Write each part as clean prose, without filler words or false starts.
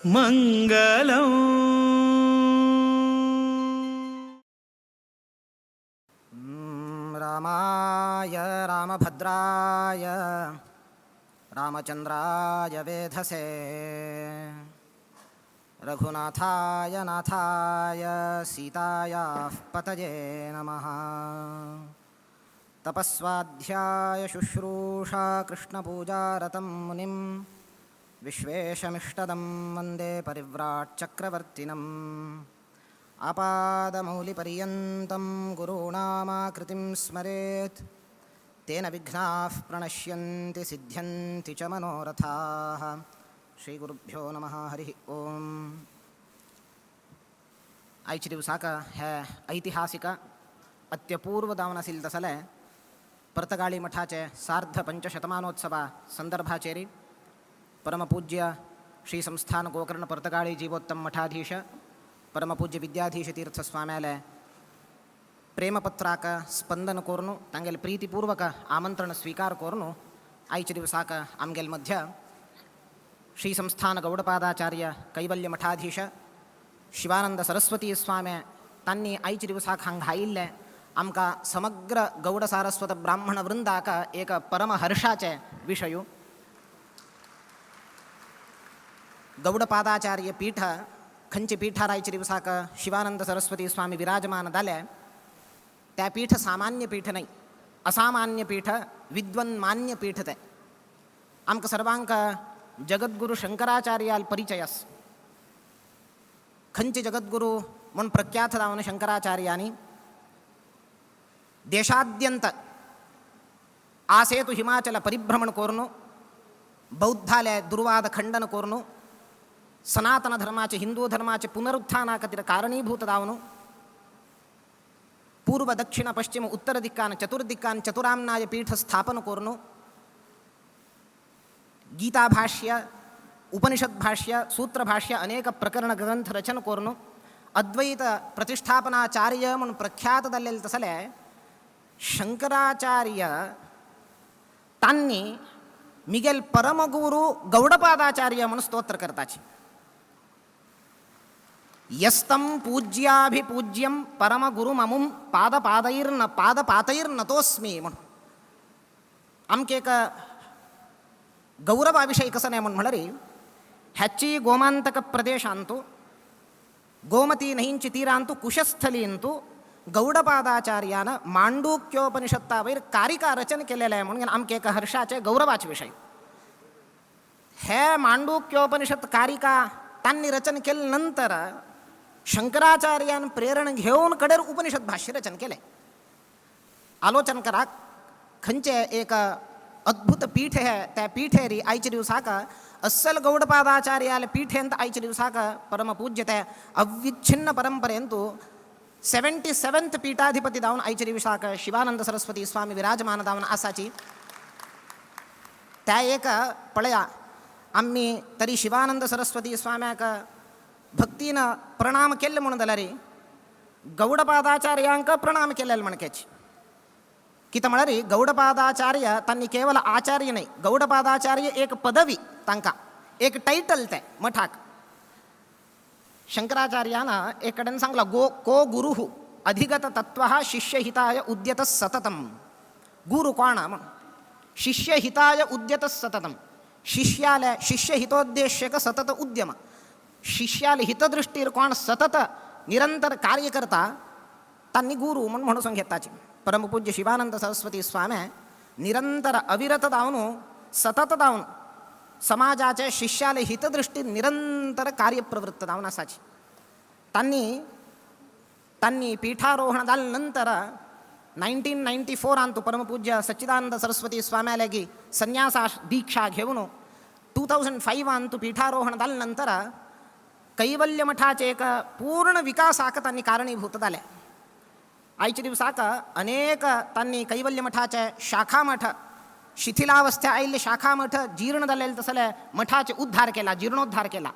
मंगलम। रामाय रामभद्राय रामचंद्राय वेधसे रघुनाथाय नाथाय सीतायाः पतये नमः। तपस्वाध्याय शुश्रूषा कृष्णपूजारतं मुनिं विश्वेशमिष्टदं वन्दे परिव्राट्चक्रवर्तिनम्। आपादमौलिपर्यन्तं गुरूणामाकृतिं स्मरेत् तेन विघ्नाः प्रणश्यन्ति सिद्ध्यन्ति च मनोरथाः। श्रीगुरुभ्यो नमः। हरिः ओम्। आयचे दिवसाक हे ऐतिहासिक अत्यपूर्व दावन आशिल्लें तसलें पर्तगाळी मठाचे सार्ध पंचशतमानोत्सव संदर्भाचेरी परमपूज्य श्री संस्थान गोकर्ण पर्तगाळी जीवोत्तम मठाधीश परमपूज्य विद्याधीश तीर्थस्वाम्याले प्रेमपत्राक स्पंदन कोरनु तांगेले प्रीतिपूर्वक आमंत्रण स्वीकार कोरनु आयचे दिवसाक आमगेल मध्य श्री संस्थान गौडपादाचार्य कैवल्य मठाधीश शिवानंद सरस्वती स्वामी तांणी आयचे दिवसाक हांगा आयिल्लें आमकां समग्र गौड सारस्वत ब्राह्मण वृंदाक एक परमहर्षाचे विशय। गौडपादाचार्य पीठ खंयचे पीठार आयचे दिवसाक शिवानंद सरस्वती स्वामी विराजमान जाले त्या पीठ सामान्य पीठ न्हय, असामान्य पीठ, विद्वन्मान्य पीठ तें। आमकां सर्वांक जगद्गुरू शंकराचार्याल परिचय आस। खंयचे जगद्गुरू म्हूण प्रख्यात जावन शंकराचार्यांनी देशाद्यंत आसेतु हिमाचल परिभ्रमण कोरनु बौद्धाले दुर्वाद खंडन कोरनु सनातन धर्माचे हिंदू धर्माचे पुनरुत्थाना खातीर कारणीभूत जावन पूर्व दक्षिण पश्चिम उत्तर दिक्कान चतुर्दिक्कान चतुराम्नाय पीठ स्थापन कोरनु गीताभाष्य उपनिषद भाष्य सूत्र भाष्य अनेक प्रकरण ग्रंथ रचन कोरनु अद्वैत प्रतिष्ठापनाचार्य म्हूण प्रख्यात जाल्ले तसले शंकराचार्य तांणी मिगेल परमगुरू गौडपादाचार्य म्हूण स्तोत्र करताची। यस्तं पूज्याभिपूज्यं परमगुरुममुं पादपादैर्न पादपातैर्नतोस्मि म्हूण आमकां एक गौरवा विशय कसो न्हय म्हूण म्हणल्यार ह्याची गोमांतक प्रदेशांतु गोमती न्हंयची तीरांतु कुशस्थलींतु गौडपादाचार्यान मांडूक्योपनिषत्ता वयर कारिका रचन केलेलें आहे म्हणून आमकां एक हर्षाचे गौरवाचे विशय। हे मांडूक्योपनिषत् कारिका तांणी रचन केले नंतर शंकराचार्यान प्रेरण घेवन कडेर उपनिषद भाष्य रचन केलें। आलोचन करा खंयचें एक अद्भुत पीठ हे त्या पीठेरी आयचे दिवसाक अस्सल गौडपादाचार्याले पीठेंत आयचे दिवसाक परमपूज्य ते अविच्छिन्न परंपरेंतु 77th पीठाधिपती जावन आयचे दिवसाक शिवानंद सरस्वती स्वामी विराजमान जावन आसाची। त्या एक पळया आमी तरी शिवानंद सरस्वती स्वाम्याक भक्तीन प्रणाम केल्ले म्हणून जाल्यार गौडपादाचार्यांक प्रणाम केल्ले म्हणकेची कितें म्हळ्यार गौडपादाचार्य तांणी केवल आचार्य न्हय, गौडपादाचार्य एक पदवी तांकां एक टायटल तें मठाक। शंकराचार्यान एक कडेन सांगला गो को गुरुः अधिगत तत्वः शिष्यहिताय उद्यत सततम। गुरु कोण म्हूण शिष्यहिताय उद्यत सततम, शिष्याले शिष्यहितोद्देश्यक सतत उद्यम, शिष्याले हितदृष्टीर कोण सतत निरंतर कार्य करता तांणी गुरु म्हूण म्हणून घेताची। परमपूज्य शिवानंद सरस्वती स्वामी निरंतर अविरत जावन सतत जावन समाजाचे शिष्याले हितदृष्टी निरंतर कार्यप्रवृत्त जावन आसाची। तांणी तांणी पीठारोहण जाले नंतर 1994 परमपूज्य सच्चिदानंद सरस्वती स्वाम्यालागी संन्यासा दीक्षा घेवन 2005 पीठारोहण जाले नंतर कैवल्य मठाचे एक पूर्ण विकासाक तांणी कारणीभूत जाले। आयच्या दिवसाक अनेक तांणी कैवल्य मठाचे शाखा मठ शिथिलावस्था आयिल्ले शाखा मठ जीर्ण जाल्ले तसले मठाचे उद्धार केला, जीर्णोद्धार केला।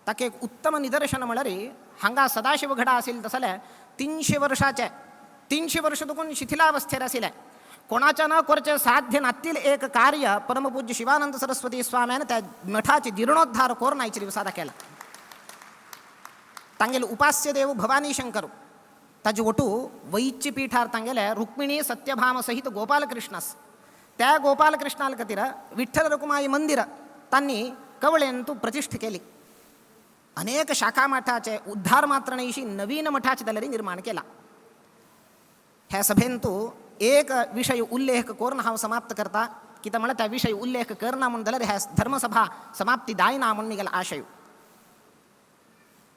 ताका एक उत्तम निदर्शन म्हळ्यार हांगा सदाशिवघडा आशिल्ले तसले 300 वर्षाचे 300 वर्ष देखून शिथिलावस्थेर आशिल्ले कोणाच्या न करचें साध्य नातील एक कार्य परमपूज्य शिवानंद सरस्वती स्वाम्यान त्या मठाचे जीर्णोद्धार करून आयच्या दिवसा केला। तांगेले उपास्य देव भवानी शंकर ताजे ಒಟ್ಟು वैच्य पीठार तांगेले रुक्मिणी सत्यभाम सहित गोपालकृष्णास त्या गोपालकृष्णाल खातीर विठ्ठल रखुमाई मंदिर तांणी कवळेंतू प्रतिष्ठा केली. अनेक शाखा मठाचे उद्धार मात्र न्हयशी नवीन मठाचे जाल्यार निर्माण केला. ह्या सभेंतू एक विशय उल्लेख करून हांव समाप्त करता कित्याक म्हळ्यार त्या विशय उल्लेख करना म्हूण जाल्यार ह्या धर्मसभा समाप्ती जायना म्हूण मिगेलो आशय.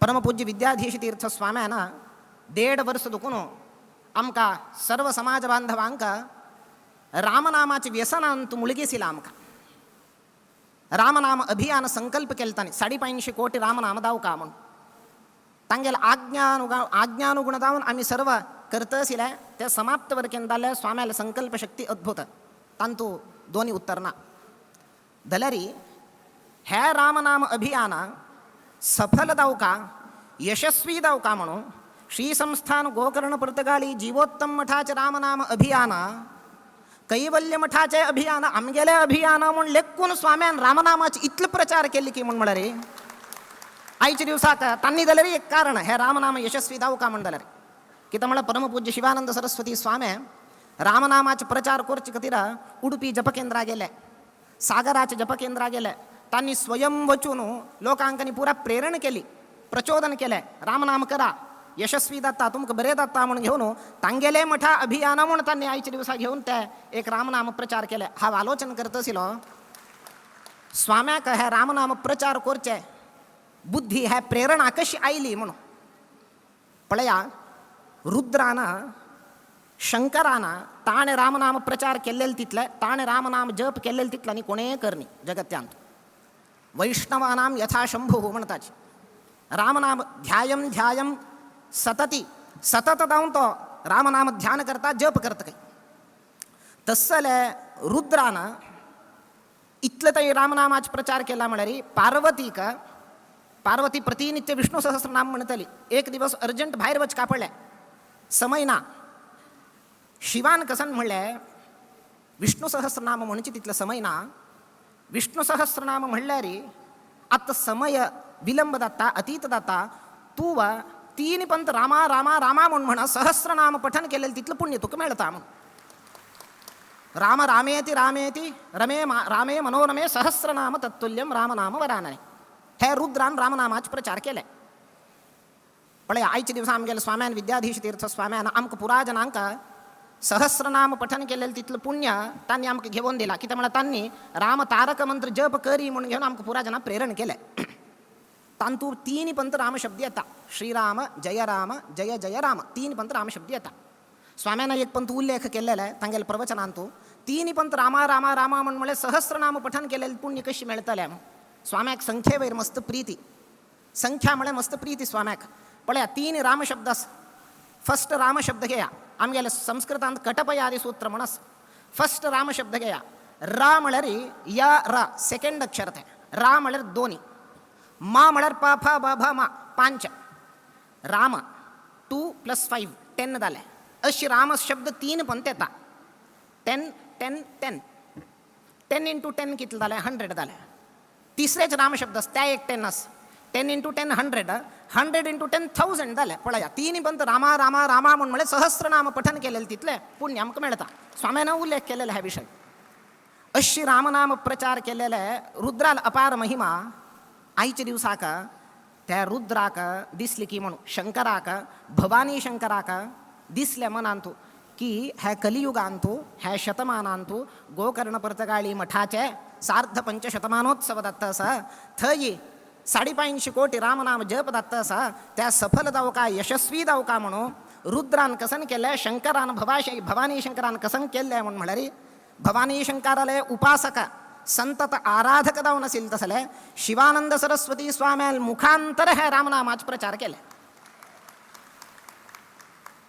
परमपूज्य विद्याधीश तीर्थ स्वाम्यान 1.5 वर्स दुखून आमकां सर्व समाज बांधवांक रामनामाचे व्यसनांतू मुळगेसिला. आमकां रामनाम अभियान संकल्प केले तांणी 550 कोटी रामनाम दावका म्हूण तांगेले आज्ञानुगुण जावन आमी सर्व करतशिले ते समाप्त वरकेन जाल्यार स्वाम्याले संकल्प शक्ती अद्भुत तांतू दोनी उत्तर ना. जाल्यार हे रामनाम अभियान सफल दावका यशस्वी दावका म्हणून श्री संस्थान गोकर्ण पर्तगाळी जीवोत्तम मठाचे रामनाम अभियान कैवल्य मठाचे अभियान आमगेले अभियान म्हूण लेखून स्वाम्यान रामनामाचे इतले प्रचार केले की म्हूण म्हळ्यार आयच्या दिवसाक तांणी जाल्यार एक कारण हे रामनाम यशस्वी दावका म्हूण जाल्यार कित्याक म्हळ्यार परमपूज्य शिवानंद सरस्वती स्वामी रामनामाचे प्रचार करचे खातीर उडुपी जपकेंद्रा गेले, सागराचे जपकेंद्रा गेले. तांणी स्वयं वचून लोकांक पुरा प्रेरण केली, प्रचोदन केलें, रामनाम करा यशस्वी जाता तुमकां बरें जाता म्हूण घेवन तांगेले मठा अभियाना म्हूण तांणी आयच्या दिवसा घेवन ते एक रामनाम प्रचार केले. हांव आलोचन करतशिलो स्वाम्याक हे रामनाम प्रचार करचे बुद्धी ह्या प्रेरणा कशी आयली म्हणून. पळया रुद्रान शंकरान ताणें रामनाम प्रचार केल्लेले तितले, ताणें रामनाम जप केल्लेले तितले आनी कोणें करनी जगत्यांत. वैष्णवानां यथा शंभुः म्हणटाची रामनाम ध्यायम ध्यायम सतती सतत जावन तो रामनाम ध्यान करता जप करता काही. तस जाल्यार रुद्रान इतले तरी रामनामाचो प्रचार केला म्हळ्यार पार्वतीक पार्वती प्रतिनित्य विष्णु सहस्रनाम म्हणटली. एक दिवस अर्जंट भायर वचका पडलें, समय ना. शिवान कसन म्हणलें विष्णु सहस्रनाम म्हणचे तितलो समय ना. विष्णु सहस्रनाम म्हणल्यार आतां समय विलंब जाता अतीत जाता. तूं वा तीन पंत रामा रामा रामा म्हूण म्हणा सहस्रनाम पठन केलेलें तितलें पुण्य तुका मेळटा म्हूण. राम रामेति रामेति रमे रामे मनोरमे सहस्रनाम तत्तुल्यम रामनाम वरानने. हे रुद्रान रामनामाचे प्रचार केले. पळय आयच्या दिवसा आमगेले स्वाम्यान विद्याधीश तीर्थ स्वाम्यान आमकां पुरा जनांक सहस्रनाम पठन केलेलें तितलें पुण्य तांणी आमकां घेवन दिला. कित्याक म्हळ्यार तांणी राम तारक मंत्र जप करी म्हूण घेवन आमकां पुरा जनांक प्रेरण केलें. तांतूर तीन पंत रामशब्द येता, श्रीराम जय राम जय जय राम, तीन पंत रामशब्द येता. स्वाम्यान एक पंत उल्लेख केलेलो आहे तांगेले प्रवचनांतू तीन पंत रामा रामा रामा म्हूण म्हळ्यार सहस्रनाम पठन केलेलें पुण्य कशें मेळटलें. स्वाम्याक संख्ये वयर मस्त प्रिती, संख्या म्हळ्यार मस्त प्रिती स्वाम्याक. पळया तीन रामशब्द आसा. फर्स्ट रामशब्द घेया, आमगेले संस्कृतांत कटपयादी सूत्र म्हूण आसा. फर्स्ट रामशब्द घेया, रा म्हळ्यार या रा सेकंड अक्षर तें, रा म्हळ्यार दोनी, मा म्हळ्यार प फ ब भ मा पांच, राम 2 + 5 10 जालें. अशी राम शब्द तीन पंत येता. 10 10 10 10 इंटू 10 कितलें जालें 100 जालें. तिसरेच राम शब्द आसा त्या एक 10 आसा, 10 इंटू 10 100, 100 इंटू 10 1000 जालें. पळया तीन पंत रामा रामा रामा म्हूण म्हळ्यार सहस्रनाम पठन केलेलें तितलें पुण्य आमकां मेळटा. स्वाम्यान उल्लेख केलेलो ह्या विशय. अशी रामनाम प्रचार केलेले रुद्राल अपार महिमा. आयच्या दिवसाक त्या रुद्राक दिसली की म्हणून शंकराक भवानी शंकराक दिसले मनांतू की ह्या कलियुगांतू ह्या शतमानांतू गोकर्ण पर्तगाळी मठाचे 5.5 शतमानोत्सव जाता आसा, थंय 550 कोटी रामनाम जप जाता आसा. त्या सफल जावका यशस्वी जावका म्हणून रुद्रान कसन केलें, शंकरान भवानी शंकरान कसन केल्लें म्हूण म्हळ्यार भवानी शंकराले उपासक संतत आराधक जावन आशिल्ले तसले शिवानंद सरस्वती स्वाम्याल मुखांतर हे रामनामाचे प्रचार केले.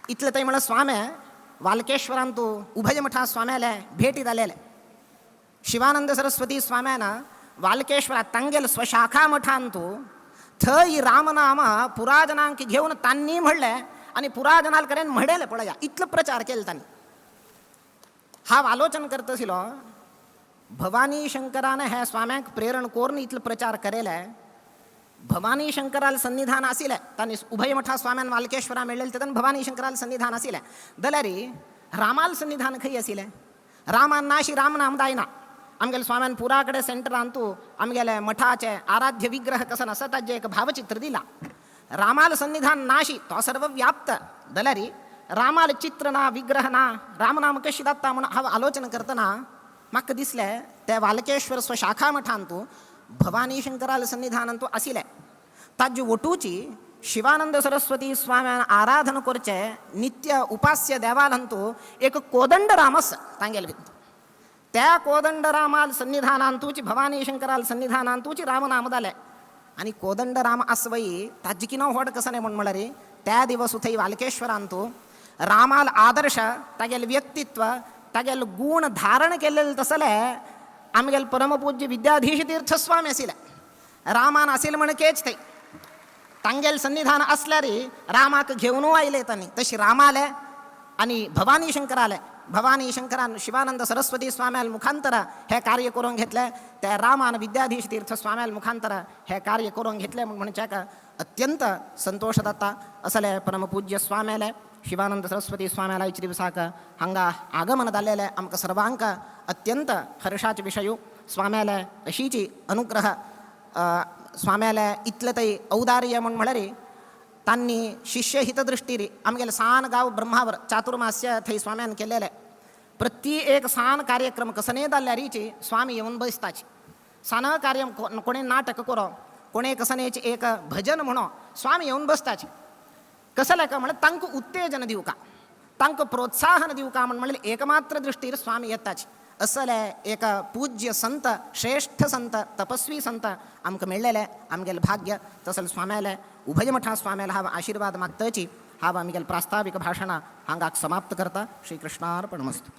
इतले थंय म्हळ्यार स्वामे वालकेश्वरांतू उभय मठा स्वाम्याले भेटी जालेले. शिवानंद सरस्वती स्वाम्यान वालकेश्वरा तांगेल स्वशाखा मठांतू थंय रामनाम पुराजनांक घेवन तांणी म्हणलें आनी पुराजनाल कडेन म्हणलें. पळया इतलो प्रचार केलो तांणी. हांव आलोचन करतशिलो भवानी शंकरान ह्या स्वाम्यांक प्रेरण करून इतलो प्रचार केलें. भवानी शंकराल सन्निधान आशिल्लें तांणी उभय मठा स्वाम्यान वालकेश्वरा मेळ्ळेले तेन्ना भवानी शंकराल सन्निधान आशिल्लें जाल्यार रामाल सन्निधान खंय आशिल्लें? रामान नाशी राम नाम दायना. आमगेले स्वाम्यान पुरा कडेन सेंटरांतू आमगेले मठाचे आराध्य विग्रह कसन आसा ताजें एक भावचित्र दिलां. रामाल सन्निधान नाशी तो सर्व व्याप्त जाल्यार रामाल चित्र ना विग्रह ना रामनाम कशी जाता म्हूण हांव आलोचना करतना म्हाका दिसलें ते वालकेश्वर स्वशाखा मठांतू भवानी शंकराल सन्निधानांतू आशिल्लें. ताजे वटूची शिवानंद सरस्वती स्वाम्यान आराधना करचे नित्य उपास्य देवालंतू एक कोदंड राम आसा तांगेले भितर. त्या कोदंडरामाल सन्निधानांतूची भवानी शंकराल सन्निधानांतूची रामनाम जालें. आनी कोदंडराम आसवई ताजी कितें व्हड कसं म्हूण म्हळ्यार त्या दिवस थंय वालकेश्वरांतू रामाल आदर्श तागेलें व्यक्तित्व तागेले गूण धारण केल्लें तसले आमगेले परमपूज्य विद्याधीश तीर्थस्वामी आशिल्ले. रामान आशिल्ले म्हणकेच थंय तांगेले सन्निधान आसल्यार रामाक घेवनू आयले तांणी. तशी रामाले आनी भवानी शंकराले भवानी शंकरान शिवानंद सरस्वती स्वाम्याल मुखांतर हे कार्य करून घेतले. त्या रामान विद्याधीश तीर्थ स्वाम्याल मुखांतर हे कार्य करून घेतले म्हणच्याक अत्यंत संतोष जाता. असले परमपूज्य स्वाम्याले शिवानंद सरस्वती स्वाम्याला आयच्या दिवसाक हांगा आगमन जाल्लेलें आमकां सर्वांक अत्यंत हर्षाचे विशयू. स्वाम्याले अशीची अनुग्रह स्वाम्याले इतलें तरी औदार्य म्हूण म्हळ्यार तांणी शिष्य हितदृष्टीर आमगेले सान गांव ब्रह्मावर चातुर्मास्य थंय स्वाम्यान केलेले प्रति एक सान कार्यक्रम कसने जाल्यारीची स्वामी येवन बसताची. सान कार्य कोणे नाटक करो कोणे कसनेची एक भजन म्हणो स्वामी येवन बसताची. कसलें काय म्हणल्यार तांकां उत्तेजन दिवका तांकां प्रोत्साहन दिवका म्हण म्हणल्यार एकमात्र दृष्टीर स्वामी येताची. असले एक पूज्य संत श्रेष्ठ संत तपस्वी संत आमकां मेळ्ळेले आमगेलें भाग्य. तसले स्वाम्याले उभयमठा स्वाम्याले हांव आशिर्वाद मागताची. हांव आमगेलें प्रास्तावीक भाशणां हांगाक समाप्त करता. श्रीकृष्णार्पणमस्तु.